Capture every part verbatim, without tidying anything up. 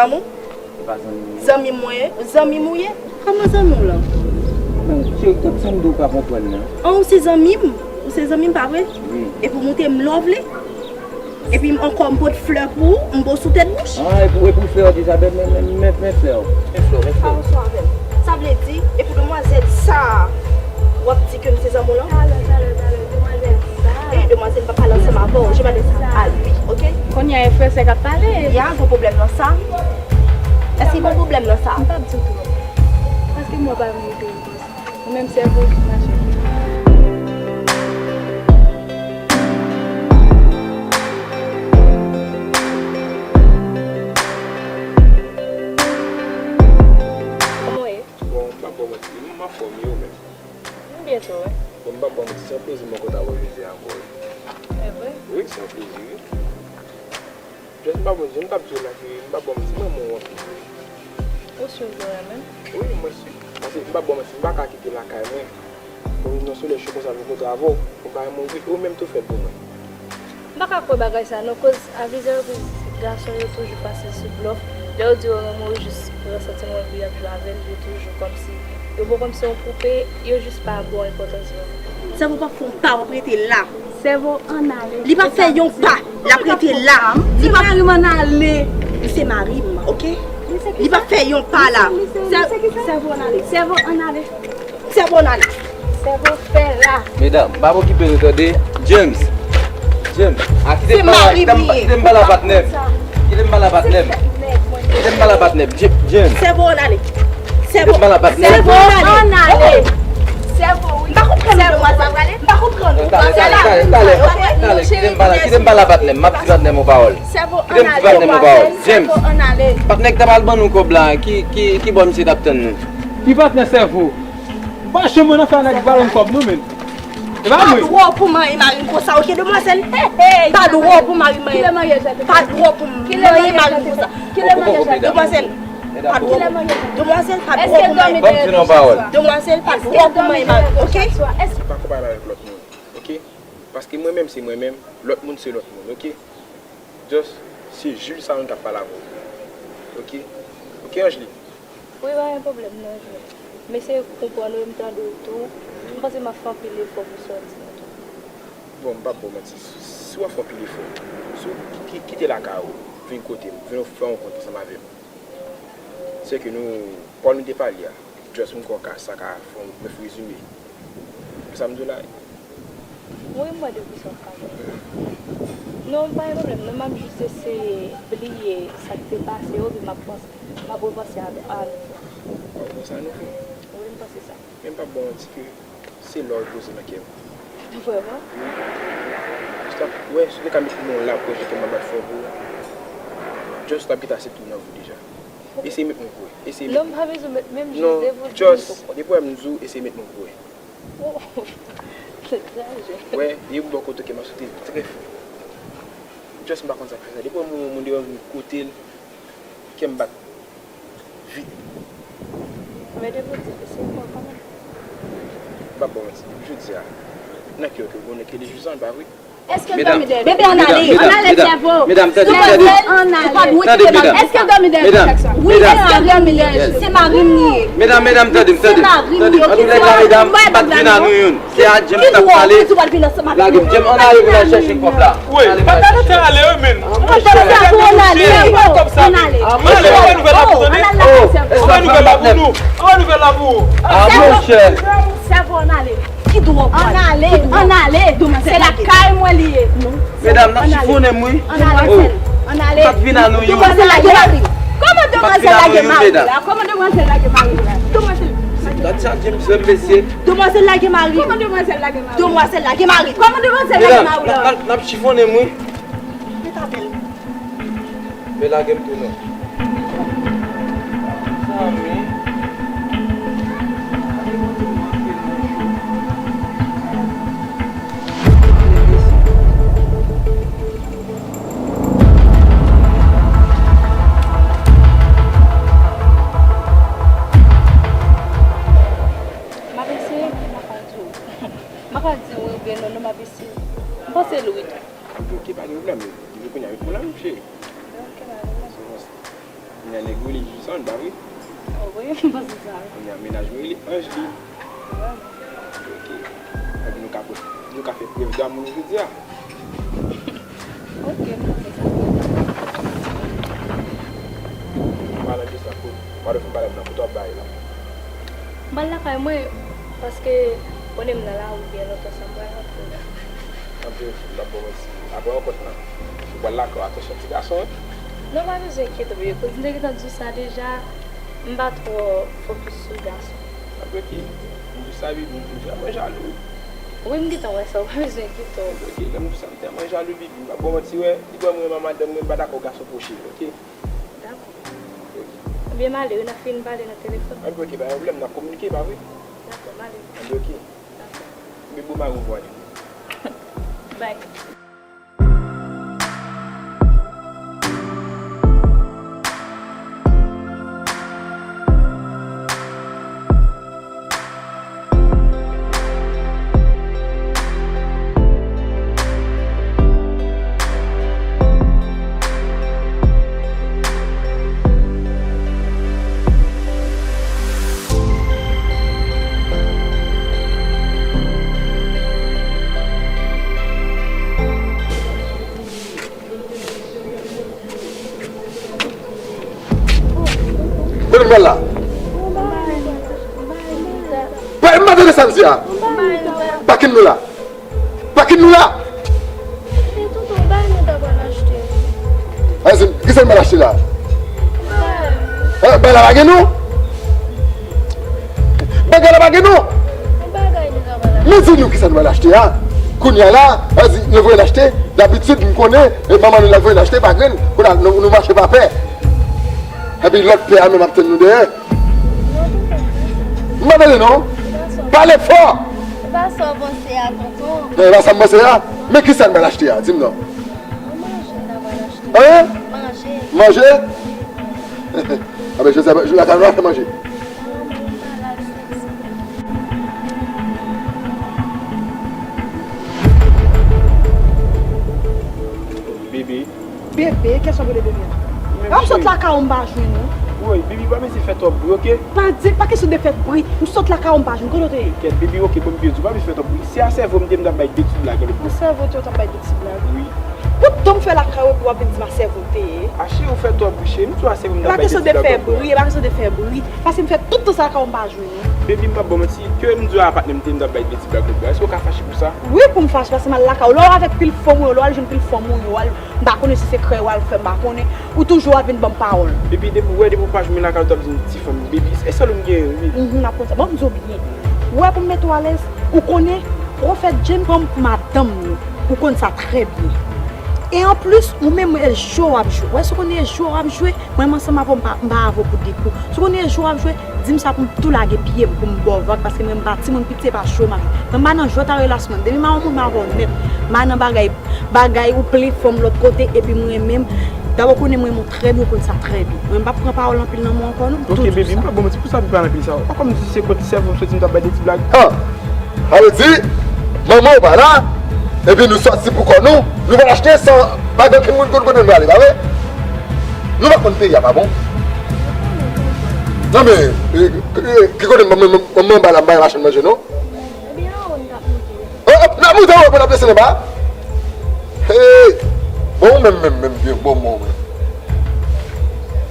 Zanmi w? E pa zanmi m. Zanmi m mwen ye? Zanmi m ou ye? Kòman zanmi w lan? Men, cheri, tout sa m di w pa konprann nan. An, ou se zanmi m? Ou se zanmi m, pa vre? Wi. Epi w montre m love li? Epi m ankò m pote flè pou ou, m bo sou tèt bouch. Ah, epi, epi flè w deja, men, men, men, men, men flè w. Men flè w, men flè w. Pa yon son avè m. Sa vle di, epi demwazèl sa a, w ap di ke m se zanmi w lan? Talè, talè, talè, demwazèl sa a. Ey, demwazèl, m pa pale ansanm avè w. Je m'adresse à lui, ok? Kounye a, e fransè k ap pale. Ya, gon pwoblèm nan sa? Èske gon pwoblèm nan sa? M p ap di w twòp. Paske m wè w pa vin rete repons. Ou menm sèvo, mache. Kòman w ye? Bon, m p ap ba w manti, m anfòm, e ou menm? M byen tou, wi. Bon, m p ap ba w manti, se yon plezi m ankò ta wè w jodi a ankò, wi. E vre? Wi, se yon plezi, wi. Just m pa bon, m p ap di w la ke m pa bon, m renmen w anpil wi. Ou si w renmen m? Wi, mwen si. Paske m pa bon, m pa ka kite lakay mwen pou yon solèy cho konsa vin kontre avè w. Ou pa renmen w, ou menm tou fè l pou mwen. M pa ka kwè bagay sa non, koz a plizyè repriz gason yo toujou fasil sou blòf. Lè yo di yo renmen w, yo jis pran santiman yo epi y ap jwe avè l, yo toujou kòmsi yo bon kòmsi yon poupe, yo jis pa ba w enpòtans vrèman. Sèvo p ap fè yon pa, w ap rete la. Sèvo ann ale. Li p ap fè yon pa, l ap rete la. Li p ap... Mari m ann ale. Li se mari m, oke? Li p ap fè yon pa la. Sèvo ann ale. Sèvo ann ale. Sèvo ann ale. Sèvo fè la. Medam, pa okipe nou tande. James. James. A, kite m pale, kite m pale a patnè m. Kite m pale a patnè m. Kite m pale a patnè m. James. Sèvo ann ale. Sèvo ann ale. Sèvo ann ale. Sèvo, wi. M pa konprann ou, demwazèl. M pa konprann ou. Talè, talè, talè, talè, talè. Kite m pale, kite m pale a patnè m. M ap di patnè m yon pawòl. Kite m di patnè m yon pawòl. James. Patnè k t ap al ban nou kòb la, ki, ki, ki bò misye t ap tann nou? Ki patnè Sèvo? M pa janm wè nan fè nèg vale m kòb non, menn. E pa vre. Pa dwòl pou manyen mari m konsa, oke, demwazèl? Pa dwòl pou mari m manyen. Pa dwòl pou manyen mari m konsa. Demwazèl, pa dwòl pou... Demwazèl, pa dwòl pou manyen. Demwazèl, pa dwòl pou manyen mari m, oke? Pa konpare avèk lòt moun, oke? Paske mwen menm se mwen menm, lòt moun se lòt moun, oke? Just, se Jules sa menm k ap pale avè w. Oke? Oke, Angeline? Wi, pa gen pwoblèm non, Jules. M eseye konprann ou e m tande w tou. M panse m ap fè anpil efò pou sa w di m tou. Bon, m p ap ba w manti. Si w ap fè anpil efò, si w ki-, ki-, kite lakay ou, vin kote m, vin fè yon rankont ansanm avè m. Se ke nou, pawòl nou te pale a, just m kwè w ka, sa ka fè yon brèf rezime. Sa m di w la. Wi, m wè de kisa w pale. Non, pa gen pwoblèm, non, m ap jis eseye bliye sa k te pase yo, epi m ap panse, m ap repanse a, a nouvo. W ap repanse a nouvo? Wi, m panse sa. Men m p ap ba w manti ke se la w poze nan kè m. Vrèman? Wi. Just ap, wè, si w te ka met yon la pwojè ke m ap bat fò pou ou, just w t ap gentan aksepte m nan vi w deja. Eseye met mwen kwè. Eseye met... Non, m pa bezwen met menm, jis depi w di m, m kwè. Depi w wè m di w, eseye met mwen kwè. Oh, se egzajere. Wè, e yon bò kote ke m ap sote trè fò. Just m pa konn sa k fè sa. Depi w wè m wè yon moun deyò, m kote l, kè m bat vit. Men depi w di l, se fò kanmenm. M p ap ba w manti. Jodi a, nan kè w ke w konnen ke li jis an, pa vre? Èske l dòmi dèyè? Bebe, ann ale, ann ale, Sèvo. Medam, tande, tande. Ann ale. Tande, medam. Èske l dòmi dèyè? Wi, èske l dòmi dèyè? Se mari m li ye. Medam, medam, tande m, tande m. Tande m. An tou lè ka, medam, m pa t vin a nou youn. Se a James k ap pale. Lage m, James, ann ale pou n al chèche kòb la. Wi, pa ta nan tan ale, wi, men. Ann ale. Ann ale. Ann ale. Ann ale. Ann ale. Ann ale. Sèvo, ann ale. Ki dwòg? Ann ale, ann ale. Se lakay mwen li ye. Medam, n ap chifonnen m, wi. Ann ale. Ann ale. M pa t vin a nou youn. Demwazèl lage mari m. Kòman demwazèl lage mari m la? Kòman demwazèl lage mari m la? Demwazèl. Gad sa James fè m, mesye. Demwazèl lage mari m. Kòman demwazèl lage mari m? Demwazèl lage mari m. Kòman demwazèl lage mari m la? Medam, n ap, n ap chifonnen m, wi. Met apèl. Men lage m tou non. Mezanmi. M ap eseye, m pa ka di w. M pa ka di w wi oubyen non, non, m ap eseye. M panse l wi tou. Ok, pa gen pwoblèm. Depi kounye a, ret pou la, m cheri. Ok, pa gen pwoblèm. Se konsa. M Nèg Willy Jison, pa vre? Oh, wi, m panse sa, wi. Kounye a, mennaj mwen rele Ange li. Wi. Ok. Epi nou ka, nou ka fè prèv damou nou jodi a. Ok, m panse sa. Palan de sa, pou, pa de fè pale m nan, kote w ap bay la? M pral lakay mwen, paske, konnen m nan lari byen lontan sa, m pral rantre la. Anpil, m p ap ba w manti. Apre rankont lan, ou pral lakay w, atansyon ti gason, wi. Non, pa bezwen enkyete w, bebe. Koz m te gentan di w sa deja, m pa twò fokis sou gason. Anpil ki, m di w sa, bebe, m vrèman jalou. Wi, m gentan wè sa, ou pa bezwen enkyete w. Anpil ki, lè m di w sa, m tèlman jalou, bebe, m p ap ba w manti, wè, li ban mwen renmen madanm mwen, m pa dakò gason pwoche l, ok? Dakò. Ok. Ebyen, m ale, wi, n a fin pale nan telefòn. Anpil ki, pa gen pwoblèm, n ap kominike, pa vre? Dakò, m ale. Anpil ki. Dakò. Bebe, bon mari w vwale. Bye. Kote m pral la? Pa, m pa tande sa m di a. Pakin nou la. Pakin nou la. Anzi, kisa m pral achte la? Bagay la pa gen non. Bagay la pa gen non. M di nou kisa nou pral achte a. Kounye a la, anzi, nou voye n achte. Dabitid, m konnen, e manman nou la voye n achte, pa grenn. Kounye a, nou, nou mache pa pè. Epi lòt pè a menm ap tann nou dèyè. M pa tande non. Pale fò. E pa sa w panse a, tonton. Non, e pa sa m panse a. Men kisa n pral achte a? Di m non. Manje n ta pral achte. Hein? Manje. Manje? A ben, Joseph, jou la, nou al fè manje. Bebe. Bebe, kiyès w ap rele bebe a? Menm cheri. Lè m sot lakay ou, m pa jwenn ou. Woy, bebe, pa bezwen fè twòp bri, ok? Pa di, pa kesyon de fè bri. M sot lakay ou, m pa jwenn ou. Kote w te ye? Kèt, bebe, ok, bon, m byen di w, pa bezwen fè twòp bri. Se a sèvo m te ye m t ap bay de ti blag, lòt bò. Nan sèvo w te ye w t ap bay de ti blag? Wi. Poutan m fè lakay ou epi w ap vin di m a sèvo w te ye. A cheri, ou fè twòp bri, cheri. M di w a sèvo m t ap bay de ti blag, lòt bò. E pa kesyon de fè bri, e pa kesyon de fè bri. Pase m fè tout tan sa lakay ou, m pa jwenn ou. Baby, m p ap ba w manti, ke m di w a patnè m te ye m t ap bay de ti blag lòt bò. Èske w ka fache pou sa? Wi, pou m fache, paske m al lakay ou. Lè w avèk pil fanm ou yo, lè w al jwenn pil fanm ou yo, w al, m pa konnen si se krèy w al fè, m pa konnen. Ou toujou ap vin ban m pawòl. Epi depi w wè, depi w pa jwenn mwen lakay ou, t ap di m ti fanm, baby, e sèl ou m genyen, wi. Mhm, m ap konn sa. Bon, m di w byen. Ou wè pou m mete w alèz, ou konnen, Pwofèt James pran m pou madanm li. Ou konn sa trè byen. E anplis, ou menm, e jwe w ap jwe. Ou wè, si w konnen e jwe w ap jwe, mwen menm ansanm avè w, m pa, m pa avè w pou de kou. Si w konnen e jwe w ap jwe, di m sa pou m tou lage pye m, pou m ba w vag, paske mwen, m pa timoun piti, e pa jwe m ap jwe. Mwen, m pa nan jwèt a relasyon. Depi m a yon moun, m avè w nèt. M pa nan bagay, bagay ou plen fanm lòt kote, epi m renmen m. Dabò, konnen m renmen w trè byen, ou konn sa trè byen. Mwen, m p ap pran pawòl anpil nan men w ankò, non. M toujou di w sa. Ok, baby, m p ap ba w manti, pou sa, m pa anpil sa. Ou pa konn di se kont sèvo m soti, m t ap bay de ti blag. Ah! Sa vle di, manman w pa la, epi nou sòti pou kò nou, nou pral achte san pa gen okenn moun konn kote nou prale, pa vre? Nou pa konn peyi a, pa bon? Non, men, e, e, ki kote manman, manman, manman ba la, m bay machann manje, non? Ebyen, anwo n t ap moute. Oh, oh, n ap moute anwo pou n ap desann anba? Hey! Bon, ou menm, menm, menm, vye bon, bon, menm.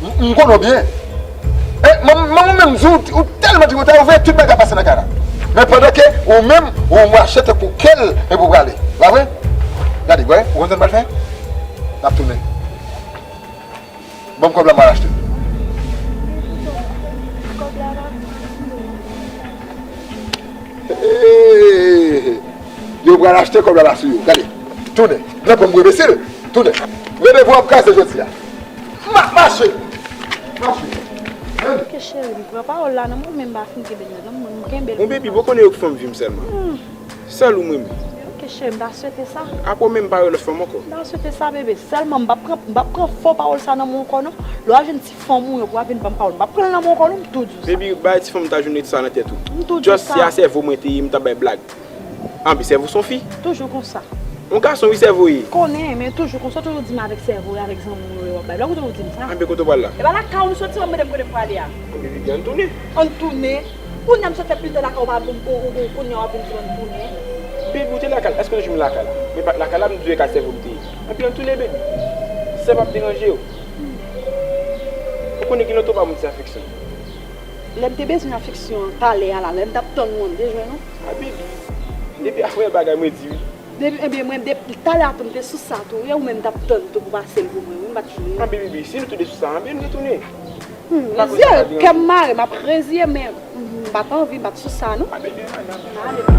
M, m konnen w byen. E, manman, manman menm di w, ou tèlman di w, ou ta ouvè tout bagay pase nan kay la. Men pandan ke ou menm, ou mache tankou kèl, epi w prale. Pa vre? Gade, wè, ou konn sa n pral fè? N ap tounen. Ban m kòb la, m al achte. Hey! Yo pral achte, kòb la pa sou yo. Gade, tounen. Nan pran m pou enbesil. Tounen. Randevou ap kraze jodi a. Ma, mache! Mache! Ok, cheri, m pran pawòl la nan men w, men m pa fin kenbe l nan men w, m kenbe l. Bon, baby, bon, konnen yo k fanm vi m sèlman. Hmm. Sèl ou m renmen. Ok, cheri, m ta swete sa. Apre w menm, pa wè lòt fanm ankò. M ta swete sa, bebe. Sèlman, m p ap pran, m p ap pran fo pawòl sa nan men w ankò, non. Lè w ap jwenn ti fanm ou yo pou w ap vin ban m pawòl, m p ap pran l nan men w ankò, non, m tou di w sa. Baby, bay ti fanm ou ta jwenn sa nan tèt ou. M tou di w sa. Just se a sèvo mwen te ye, m t ap bay blag. Anpi sèvo se yon fi. Toujou konsa. Yon gason wi sèvo ye. Konnen, men toujou konsa, toujou di m avèk sèvo, avèk zanmi w yo w ap bay. Lè w toujou di m sa. Anben kote w pral la? E pa lakay ou nou soti, mwen mande m kote m prale a. Anben bebi, ann tounen. Ann tounen. Kounye a m sot fè pil tan lakay ou pa bon, bon, bon, kounye a w ap vin di m ann tounen. Bebi, ou te lakay, èske w te jwenn lakay la? Men pa t lakay la, m di w e ka sèvo m te ye. Anben ann tounen bebi. Sèvo ap deranje w. Ou konnen gen lontan w pa ban m ti afeksyon. Lè m te bezwen afeksyon an talè a la, lè m t ap tann ou an, m te jwenn ou. A bebi. Depi aprè bagay mwen di wi. Depi, ebyen, mwen, depi talè a tou, m te sou sa tou. E ou menm t ap tann tou pou pase l pou mwen, wi, m pa t jwenn. Anben bebi, si nou tou de sou sa, anben nou retounen. Hmm, reziye, kè m mare, m ap reziye, men m pa t anvi, m pa t sou sa, non. Anben, ann ale.